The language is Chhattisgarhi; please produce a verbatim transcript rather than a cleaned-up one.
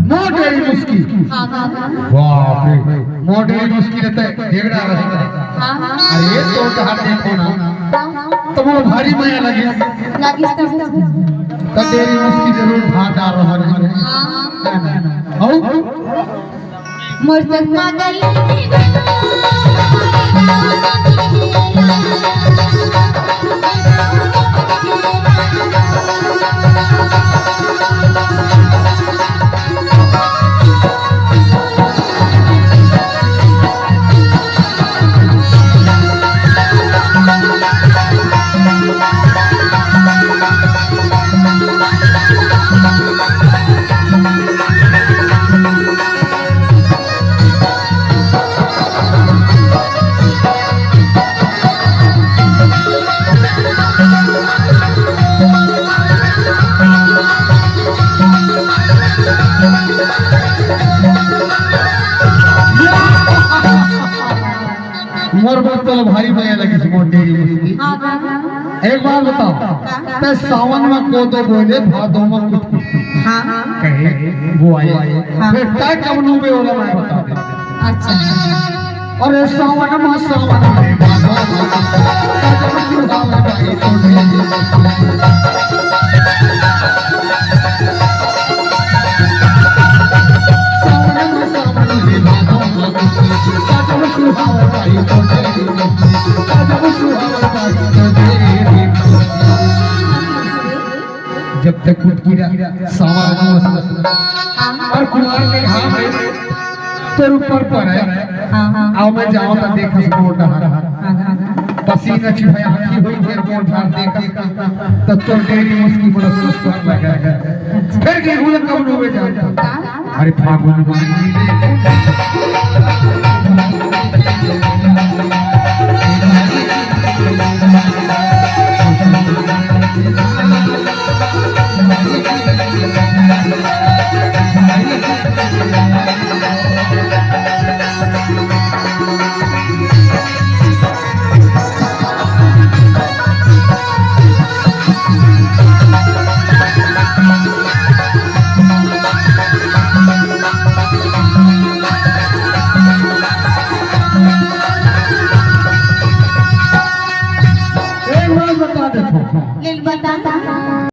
मोर डेरी मुस्की। हाँ, हाँ, हाँ। बाप रे, मोर डेरी मुस्की रहता है, देखना रहता है। हाँ, हाँ। अरे, ये तो कहा देखो ना। हाँ, हाँ। तो वो भारी मया लगी। लगी तब। तो डेरी मुस्की जरूर भार डाल रहा है। हाँ, हाँ। है ना? और? मोर संग पागल। मोर बात तो भारी मया लगिस मोर डेरी मुस्की। हाँ, हाँ, हाँ। एक बात बताओ, का? तै सावन में कोदो बोले, भादो में कुछ कुछ। हाँ, हाँ। कहे, बुआई। हाँ। फिर तै कब नूबे वाला मैं बता दे। अच्छा। अरे सावन में, सावन में, भादो में, भादो में, भाई तो डेरी। जब तक कुटकीरा सावन मस्त और कुमार के घाम है, तेरे ऊपर पर है। हाँ, हाँ। आओ मैं जाओ तो देख मोटा। हाँ, हाँ, हाँ। पसीना छिपाया आँखी हुई, फिर मोर झाड़ देख, तब तो डेरी मुस्की बड़ा सुस्त लगा। फिर गेहूं कब डूबे जाता। अरे फागुन